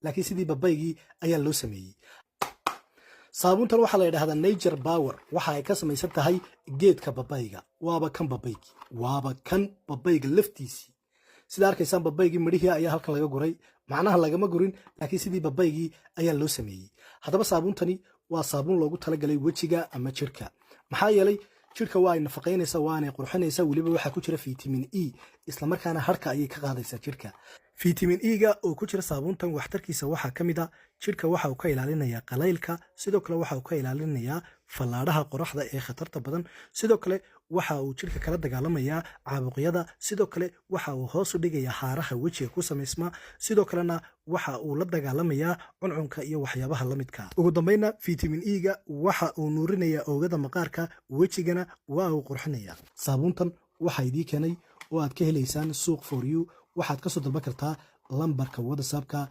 Laakiin sidii babaygii ayaa loo sameeyey. Saabuuntan waxaa la yidhahdaa Nature Power. Waxa ay ka samaysan tahay geedka babayga. Waaba kan babaygi, waaba kan babayga laftiisii. Sida arkaysaan, babaygii midhihii ayaa halkan laga guray. Macnaha lagama gurin, laakiin sidii babaygii ayaa loo sameeyey. Haddaba saabuuntani waa saabuun loogu talagalay wejiga ama jirka. Maxaa yeelay, jirka waa ay nafaqaynaysaa, waanay qurxinaysaa. Weliba waxaa ku jira vitamin E, islamarkaana harka ayay ka qaadaysaa jirka. Vitamin E-ga oo ku jira saabuuntan waxtarkiisa waxaa ka mid a: jirka waxa uu ka ilaalinayaa qalaylka, sidoo kale waxa uu ka ilaalinayaa fallaadhaha qoraxda ee khatarta badan, sidoo kale waxa uu jirka kala dagaalamayaa caabuqyada, sidoo kale waxa uu hoos u dhigayaa haaraha wejiga ku samaysma, sidoo kalena waxa uu la dagaalamayaa cuncunka iyo waxyaabaha la midka. Ugu dambeynna, vitamin E-ga waxa uu nuurinayaa oogada maqaarka, wejigana waa uu qurxinayaa. Saabuuntan waxaa idii keenay oo aad ka helaysaan Suuq For You. Waxaad kasoo dalban kartaa lambarka WhatsAppka.